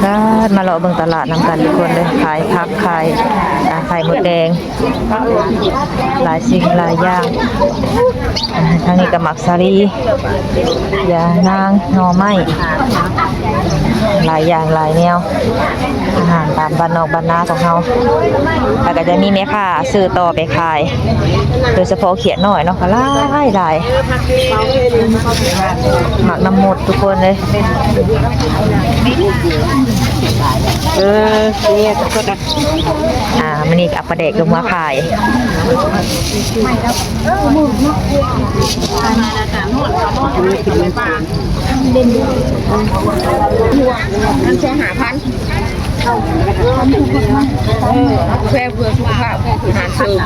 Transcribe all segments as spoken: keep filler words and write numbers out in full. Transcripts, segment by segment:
อ่า มาเลาะเบิ่งตลาดนำกันทุกคนเลย ขายผัก ขาย อ่า ไข่มดแดง หลายสิ่งหลายอย่าง อ่า ทางนี้ก็หมากสาลี ยานาง หน่อไม้ หลายอย่างหลายแนว อาหารตามบ้านนอกบ้านนาของเฮา แล้วก็จะมีแม่ค้าซื้อต่อไปขาย โดยเฉพาะเขียดน้อยเนาะ ก็หลายหลาย หมากน้ำมดทุกคนเลย เออ เนี่ย ขอโทษนะ อ่า มื้อนี้ก็เอาปลาแดกลงมาขาย มันสองห้าพัน แพงเพื่อสุขภาพ อาหารเสริม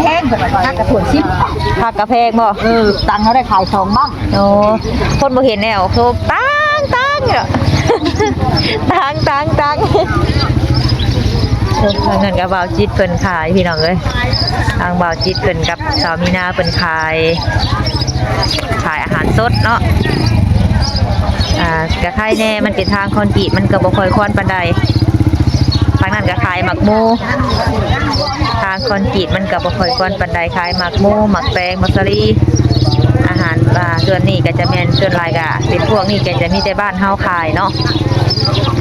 แพงกว่าผักกระโถนสิบ ผักกะแพงบ่ เออ ตังค์เขาได้ขายสองบ้าง โอ้ คนบ่เห็นแล้ว คือตัง ตัง ตัง ตัง ตัง เออ ทางนั้นก็บ่าวจิตเพิ่นขายพี่น้องเอ้ย ทางบ่าวจิตเพิ่นกับสาวมีนาเพิ่นขาย ขายอาหารสดเนาะ อ่า ก็ไคแน่ มันเป็นทางคอนกรีต มันก็บ่ค่อยควันปานใด ทางนั้นก็ขายหมากหมู่ ทางคอนกรีตมันก็บ่ค่อยควันปานใด ขายหมากหมู่ หมากแตง หมากสาลี อาหาร อ่า ส่วนนี้ก็จะแม่น ส่วนหลายก็เป็นพวกนี้ก็จะมีแต่บ้านเฮาขายเนาะ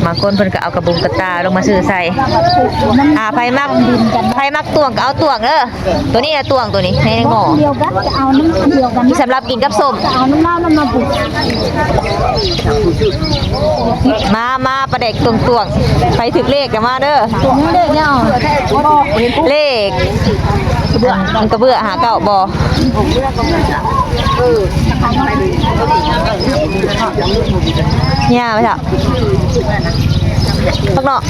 บางคนเพิ่นก็เอากระบุงกระตาลงมาซื้อใส่ อ่า ไผมัก ไผมักตวงก็เอาตวงเด้อ ตัวนี้นะตวงตัวนี้ ในหม้อ เดียวกัน จะเอาน้ำเดียวกัน สำหรับกินกับส้ม จะเอาน้ำเหล้าน้ำมาบุก มา มา ปลาแดกตวงๆ ไปถือเลขกันมาเด้อ ถือเลขเนี่ย เลข มันกระเบื้อหาเก้าบ่ เนี่ยไปเถอะ ผักเนาะ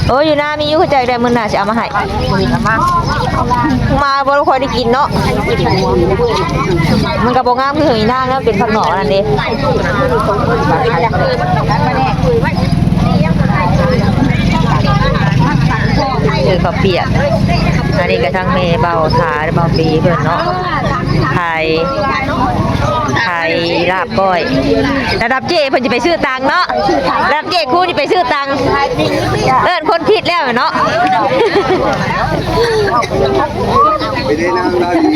เออ อยู่หน้ามีอยู่ เข้าใจได้ มื้อหน้าสิเอามาให้ มาบ่ค่อยได้กินเนาะ มันก็บ่งามคือหอยนางแล้ว เป็นผักหน่อนั่นเด้ คือข้าวเปียก อันนี้ก็ทั้งแม่เบาทาเบาปีเพิ่นเนาะ ขาย ขายลาบก้อย ระดับเจ้เพิ่นจะไปซื้อตังค์เนาะ ระดับเจ้ครูจะไปซื้อตังค์ เอิ้นคนผิดแล้วเนาะ ไปได้นั่งได้ดี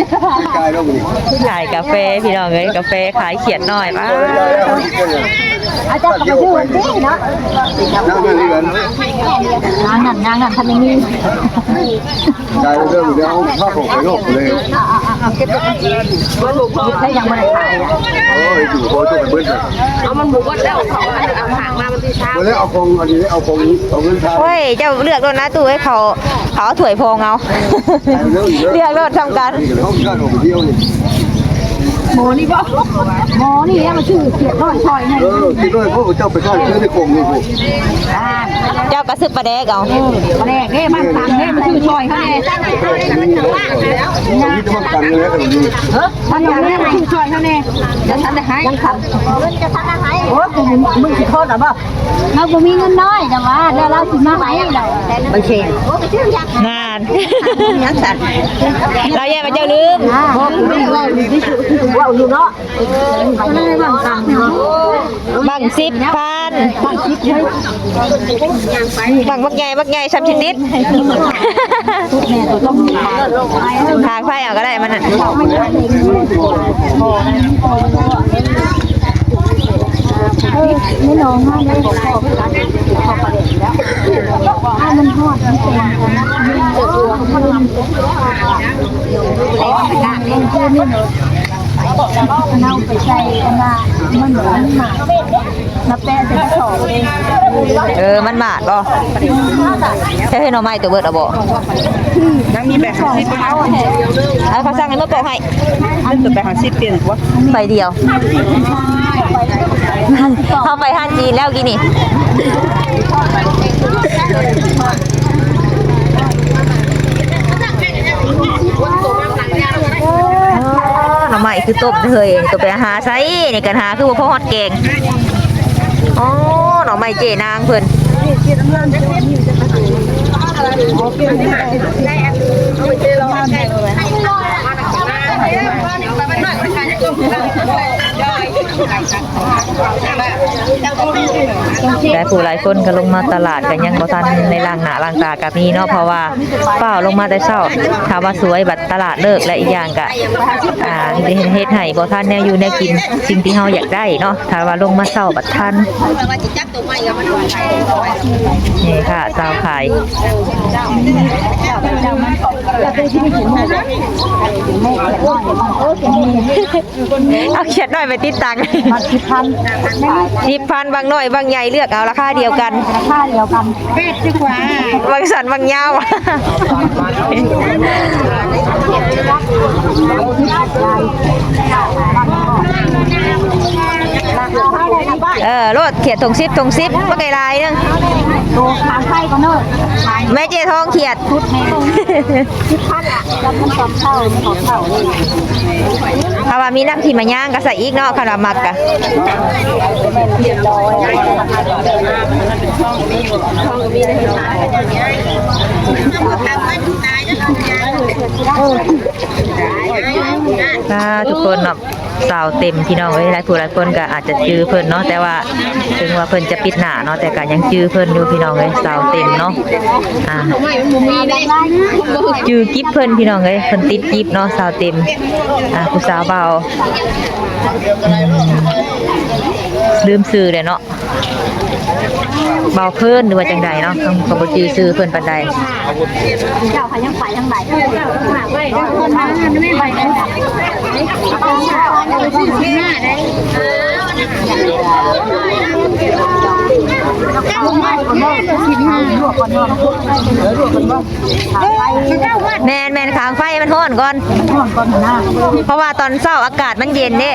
กายแล้วมื้อนี้ ขายกาแฟพี่น้องเอ้ย กาแฟขายเขียดน้อย ป้า อาจารย์ก็ไปซื้อวันที่เนาะ นั่งนั่งนี่กัน นางนั่น นางนั่น ทำอย่างนี้ กายเริ่มแล้ว ภาพของไปโลกเลย มันบุกวัดแล้ว มันบุกวัดแล้ว เขาเอาหางมา มันที่เช้า วันแล้วเอาของ อันนี้เอาของ เอาเงินทาง โอ้ย เจ้าเลือกโลดนะ ตู้เอ้ย เขา เขาเอาถ้วยพองเอา เลือกโลดทำกัน นี่ก็เลยห้องการออกไปเที่ยวนี่ หมอนี่บ่ หมอนี่มาชื่อเขียดน้อยซอยนี่ เออ เขียดน้อย พวกเจ้าไปขายเชื้อในกรงนี่พวก เจ้าก็ซื้อปลาแดกเอา เออ ปลาแดกเด้ บ้านตังเด้ มาชื่อซอยเขาแน่ นี่จะมากันเลยนะ เออ บ้านตังเด้ มาชื่อซอยเขาแน่ เดี๋ยวฉันจะให้ ยังขับ เงินจะทันอะไร โอ้ย กู มึงสิโทษเหรอบ่ เราบ่มีเงินน้อย แต่ว่าเดี๋ยวเราสิมาให้เรา มันเชง นาน ยังสั่น เราแย่มาเจ้าลืม อ่า ว่าอยู่เนาะ บังสิบพัน บังบักใหญ่ บักใหญ่ สามสิบลิตร ทางไฟเอาก็ได้มันน่ะ ไม่น้องมากเลย มันทอด มันเป็น เอาไปใส่อันน่ะ มัน มันหมาก มาแปะใส่กระสอบเลย เออ มันหมากบ่ ใช่หน่อไม้ตัวเบิดเอาบ่ นั่งมีแปดสิบ เอาเขาสั่งให้มาปอกให้ อันตัวแปดสิบเปลี่ยนวะ ใบเดียว เข้าไปห้านจีนแล้วกี้นี่ หน่อไม้คือต้มเลย ตัวไปหาใส่ในกันหาคือว่าพ่อฮอดแกง อ๋อ หน่อไม้เจนางเพิ่น เ หลายผู้หลายคนก็ลงมาตลาดก็ยังบ่ทันได้ล้างหน้าล้างตาก็มีเนาะ เพราะว่าฟ้าวลงมาแต่เช้า ถ้าว่าสวยบัดตลาดเลิก และอีกอย่างก็ อ่า เฮ็ดให้บ่ทันแนวอยู่แนวกิน สิ่งที่เฮาอยากได้เนาะ ถ้าว่าลงมาเช้าบัดทัน นี่ค่ะ สาวขาย เอาเขียดน้อยไปติดตังค์ สิบพัน สิบพัน บางน้อยบางใหญ่เลือกเอา ราคาเดียวกัน ราคาเดียวกัน บางสั้นบางยาว เออ โลดเขียดถุงสิบ ถุงสิบ บ่ไกลหลายหนึ่ง โตขามไส้ก็เนอะ แม่เจ๊ทองเขียด ชุดแม่ สิบพันละ แล้วมันตอนเช้า มันตอนเช้า ถ้าว่ามีน้ำขี้มะย่างก็ใส่อีกเนาะ คันว่ามักกะ อ่า ทุกคนเนาะ สาวเต็มพี่น้องเอ้ย หลายผู้หลายคนก็อาจจะจื่อเพิ่นเนาะ แต่ว่าถึงว่าเพิ่นจะปิดหน้าเนาะ แต่ก็ยังจื่อเพิ่นอยู่พี่น้องเอ้ย สาวเต็มเนาะ อ่า จื่อกิฟเพิ่นพี่น้องเอ้ย เพิ่นติดกิฟเนาะ สาวเต็ม อ่า ผู้สาวเบา อืม ลืมชื่อเลยเนาะ เบาเพิ่นหรือว่าจังใดเนาะ ก็บ่จื่อชื่อเพิ่นปานใด เจ้าเขายังไปทางใด แม่นแม่น ค้างไฟมันฮ้อนก่อน ฮ้อนก่อนนะ เพราะว่าตอนเช้าอากาศมันเย็นเด้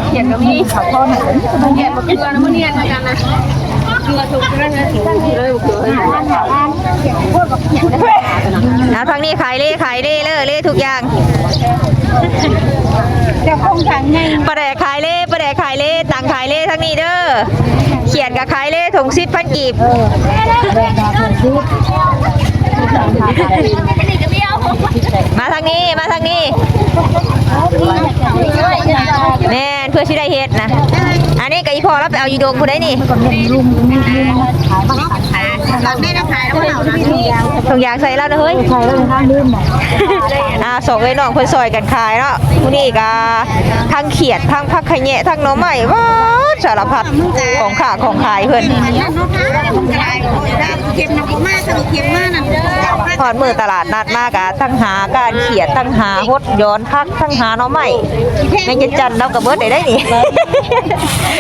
เขียนก็มี ขอโทษนะ เขียนมาเกลือนะ มื้อนี้เหมือนกันนะ เกลือถูกแล้วนะ เกลือถูกเลย เอาทางนี้ขายเล่ ขายเล่ เล่ เล่ทุกอย่าง เดี๋ยวคงทางไง ปลาแดกขายเล่ ปลาแดกขายเล่ ตังขายเล่ทางนี้เด้อ เขียดก็ขายเล่ ถุงสิบพันกีบ มาทางนี้ มาทางนี้ แม่น เพื่อสิได้เฮ็ดนะ อันนี้ก็อีพ่อเราไปเอาอยู่ดงผู้ใดนี่ ถุงยางใส่แล้วนะเฮ้ย อ่า สองเอ้ยน้องเพิ่นซอยกันขายเนาะ ผู้นี้ก็ทั้งเขียด ทั้งผักขะแยะ ทั้งหน่อไม้ ว้า สารพัดของค้าของขายเพิ่น เข็มนะ ผมมาสรุปเข็มมานั่น ฮอดมื้อตลาดนัดมากะทั้งหาก้านเขียด ทั้งหาหดหยอนผัก ทั้งหาหน่อไม้ แม่งจะจันเราก็เบิดได้ได้นี่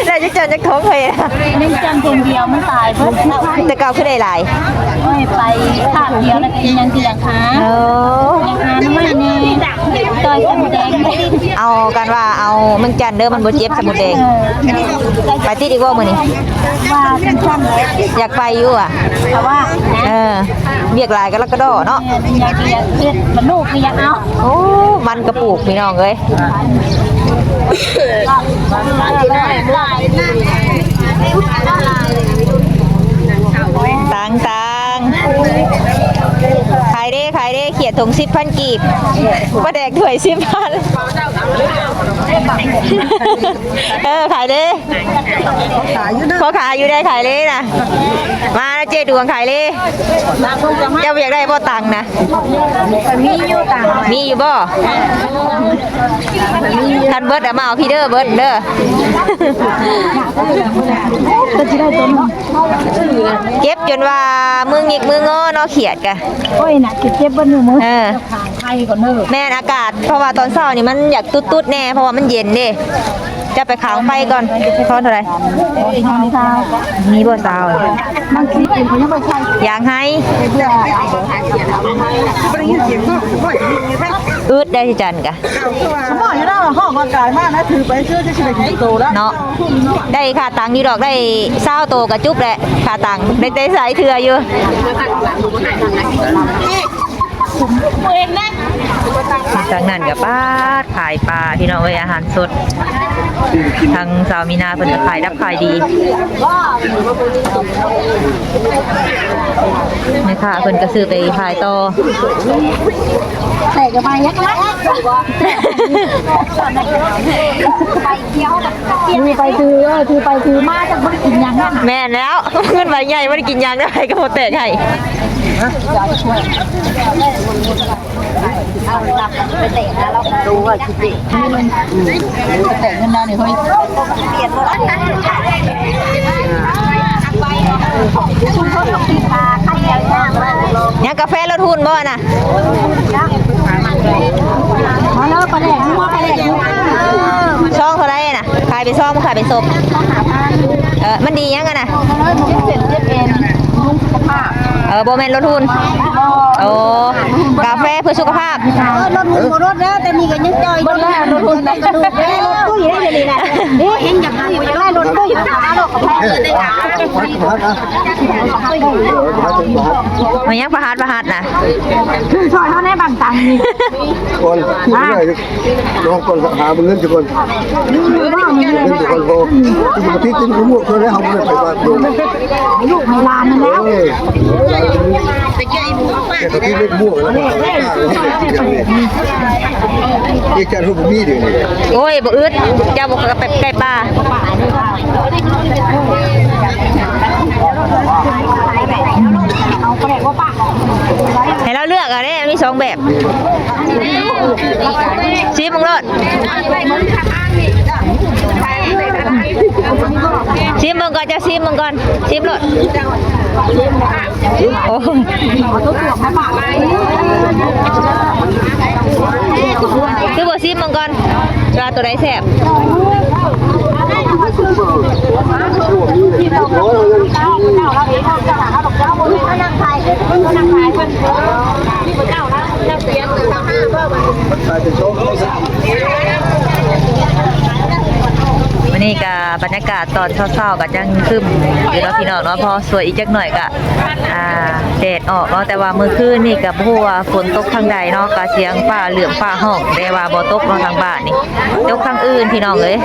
แล้วจะจันจะของเฮย แม่งจันคนเดียวมันตายเบิดแล้ว แต่เก่าคือได้หลาย โอ้ย ไปคาบเดียวแล้วก็ยังเดียวค่ะ เออ ยังหาหน่อไม้นี่ ต่อยสมุนแดง เอากันว่าเอาแมงจันเด้อ มันบ่เจ็บสมุนแดง ไปติดอีกบ่มื้อนี้ ว่าเป็นช่างเลย อยากไปอยู่อ่ะ แต่ว่า เออ เวียกหลายก็แล้วก็ดอเนาะ เนี่ยอยากอยากเฮ็ดบรรลุก็อยากเอา โอ้ มันกระปุกพี่น้องเอ้ย ตังตัง ขายเด้ ขายเด้ เขียดถุงสิบพันกีบ ปลาแดกถ้วยสิบพัน เออ ขายเด้ ขายอยู่เด้อ พ่อขายอยู่ได้ ขายเด้นะ มานะเจ๊ดวงขายเด้ เจ้าอยากได้บ่ตังค์นะ มีอยู่ตังค์ มีอยู่บ่ คันเบิดอะมาเอาพี่เด้อ เบิดเด้อ ก็สิได้ตัวหนึ่ง เก็บจนว่ามือหงิกมืองอเนาะ เขียดกะ โอ้ยน่ะสิเก็บเบิดมือมือ เออ ไทยก่อนเด้อ แม่นอากาศ เพราะว่าตอนเช้านี่มันอยากตุ๊ดๆแน่ เพราะว่ามันเย็นเด้ จะไปค้างไฟก่อน ทอนเท่าไหร่ มีบ่ซาว บางทีเขายังไม่ใช่ อยากให้ อึดได้ที่จันกะ สมองอยู่แล้วห้องอากาศมากนะ ถือไปเชื่อจะสิบเอ็ดโตแล้ว เนาะ ได้ค่าตังค์อยู่ดอก ได้ซาวโตกระจุกแหละ ค่าตังค์ ได้ ได้ใส่เทื่ออยู่ ทางนั้นก็ปาดขายปลาพี่น้องเอ้ย อาหารสด ทางสาวมีนาเพิ่นก็ขายดับขายดี แม่ค้าเพิ่นก็ซื้อไปขายต่อ แต่ก็ไปยักษ์ละ ไปเที่ยวกับ ถือไปถือ เออ ถือไปถือมา จะบ่ได้กินหยังอะ แม่นแล้ว เงินใบใหญ่บ่ได้กินหยังนะ ไผก็บ่แตกให้ เอาหลับไปเตะนะ เราก็รู้ว่าสิเตะ อืม เตะเงินดาวนี่เฮ้ย เปลี่ยนรถ ยังกาแฟลดหุ้นบ่น่ะ มาแล้ว ปลาแดกนัว ปลาแดกนัว ซองเท่าไหร่น่ะ ขายเป็นซอง ขายเป็นซบ เออ มันดีหยังอะน่ะ เจ็ดเจ็ดเจ็ดเอ็น บำรุงสุขภาพ เออ บ่แม่นลดหุ้น โอ้ กาแฟเพื่อสุขภาพ เออ ลดหุ้นบ่ลดแล้ว แต่นี่ก็ยังจ่อย ลดแล้ว ลดหุ้น แต่กระดูกแม่ลดตุ้ยได้เดี๋ยวนี้นะ เอ๊ะ เห็นอยากตุ้ย อยากได้ลดตุ้ย หาโรคกาแฟ มันยังประหัดประหัดนะ คือซอยเฮาแน่บางตังนี่ ก่อน อ่า ลองก่อน หาเงินซะก่อน เงินซะก่อน พอ ปกติกินขมวดเท่าไร เฮาบ่ได้ไปบ้านโดน ลูกให้หลานนั่นแล้ว เออ แต่ที่เล็กม่วงแล้ว เอกจันทร์บ่มีเดี๋ยวนี้ โอ้ย บ่อึด เจ้าบ่ไปใกล้ป่า ให้เราเลือกเอาเด้ มีสองแบบ ชิมมึงโลด ชิมมึงก่อน เจ้าชิมมึงก่อน ชิมโลด โอ้ คือบ่ซิมมังกรว่าตัวใดแซ่บ วันนี้ก็บรรยากาศตอนเช้าๆก็ยังครึ้มอยู่เนาะพี่น้องเนาะ พอสวยอีกจักหน่อยก็ อ่า แดดออกเนาะ แต่ว่ามื้อคืนนี่ก็บ่ฮู้ว่าฝนตกทางใดเนาะ ก็เสียงฟ้าเหลืองฟ้าฮ้อง แต่ว่าบ่ตกเนาะทางบ้านนี่ ตกทางอื่นพี่น้องเอ้ย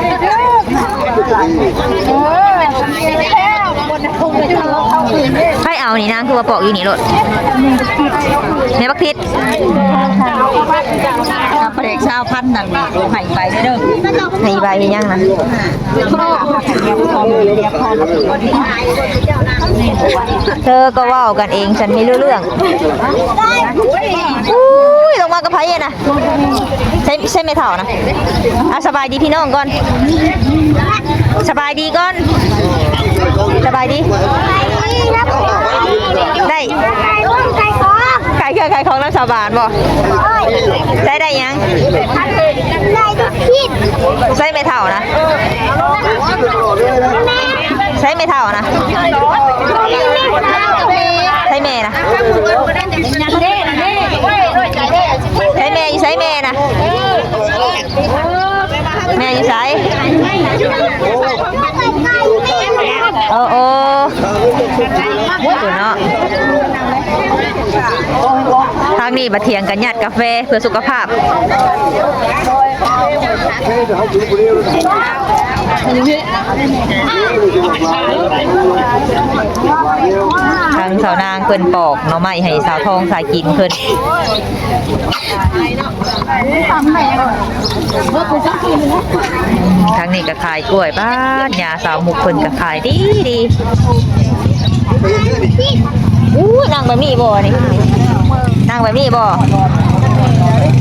ไผเอานี่นางคือว่าปอกอยู่นี่โลด แม่บักทิด ปลาแดกซาวพันนั่นให้ไปเด้อ ให้ไปยังนะ เธอก็เว้ากันเอง ฉันไม่รู้เรื่อง อุ้ย ลงมากับไผอะนะ ใช่ ใช่แม่เฒ่านะ อ่ะ สบายดีพี่น้องก่อน สบายดีก่อน สบายดี ได้ ขายเครื่องขายของนำสาวบ้านบ่ ใช้ได้หยัง ใช้แม่เฒ่านะ ใช้แม่เฒ่านะ ใช้แม่นะ ใช้แม่อยู่ ใช้แม่นะ แม่อยู่ไส โอ้ โอ้ เนาะ ทางนี้มาเถียงกัน ยัดกาแฟเพื่อสุขภาพ ทางสาวนางเพิ่นปอกหน่อไม้ให้สาวทองสายกินเพิ่น ทางนี้ก็ขายกล้วย ป๊าด ยาสาวมุกเพิ่นก็ขายดีดี อู้ นั่งแบบนี้บ่นี่ นั่งแบบนี้บ่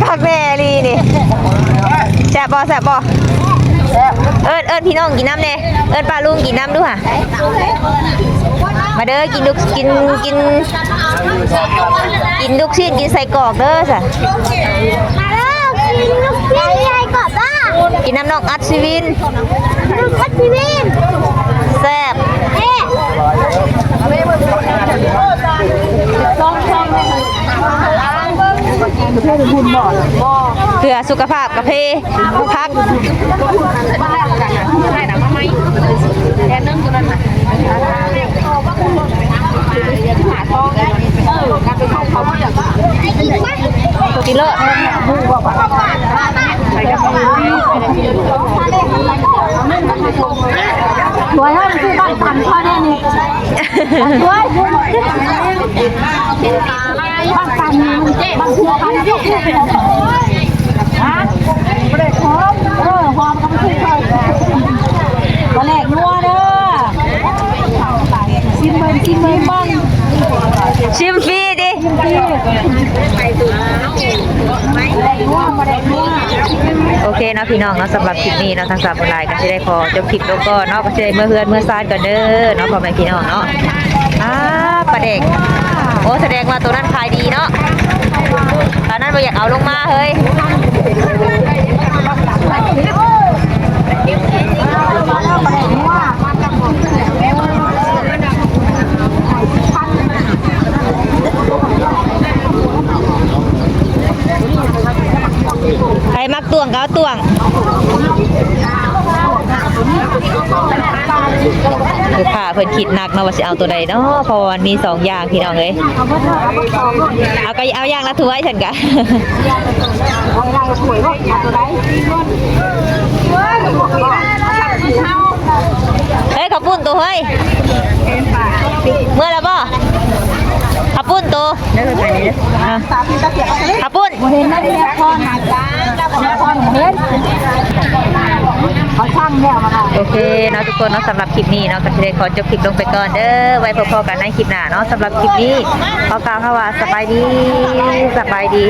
คักแน่อีหลีนี่ แซ่บบ่ แซ่บบ่ เอิ้น เอิ้นพี่น้องกินน้ำแน่ เอิ้นป้าลุงกินน้ำดูค่ะ มาเด้อ กินลูก กิน กิน กินลูกชิ้น กินไส้กรอกเด้อจ้ะ มาเด้อ กินลูกชิ้นไส้กรอกเด้อ กินน้ำน้องอัศวิน ลูกอัศวิน แซ่บ เอ๊ะ เพื่อสุขภาพกาแฟ พัก กินเลย สวยเฮ้ย มันคือบ้านตันพ่อแน่นี่ สวย บ้านตันนี่มันเจ๊ บ้านคือพันเจ๊ ฮะ บ่ได้หอม เออ หอมก็ไม่ใช่ซอย ปลาแหลกนัวเด้อ ซิมเบิ่ง ซิมเบิ่ง ชิมฟรีดิ โอเคเนาะพี่น้องเนาะ สำหรับคลิปนี้เนาะ ทางสาวบุญหลายก็สิได้ขอจบคลิปลงก่อนเนาะ ก็สิได้เมือเฮือนเมือซานก่อนเด้อเนาะ พ่อแม่พี่น้องเนาะ อ่า ปลาแดก โอ้ แสดงว่าตัวนั้นขายดีเนาะ ตอนนั้นบ่อยากเอาลงมาเฮ้ย ใครมักตวงก็เอาตวง ลูกค้าเพิ่นคิดหนักเนาะ ว่าสิเอาตัวใดเนาะ เพราะว่ามันมีสองอย่างพี่น้องเอ้ย เอาก็เอาอย่างละถ้วยซั่นกะ เฮ้ย ข้าวปุ้นตัวเฮ้ย เมื่อแล้วบ่ ข้าวปุ้นตัว อ่ะ ข้าวปุ้น เห็นไหมเนี่ย พ่อหาจ้า แล้วก็พ่อเห็น เขาช่างเนี่ยมา โอเคเนาะทุกคนเนาะ สำหรับคลิปนี้เนาะ ก็สิได้ขอจบคลิปลงไปก่อนเด้อ ไว้พบกันในคลิปหน้าเนาะ สำหรับคลิปนี้ขอกล่าวคำว่าสบายดี สบายดี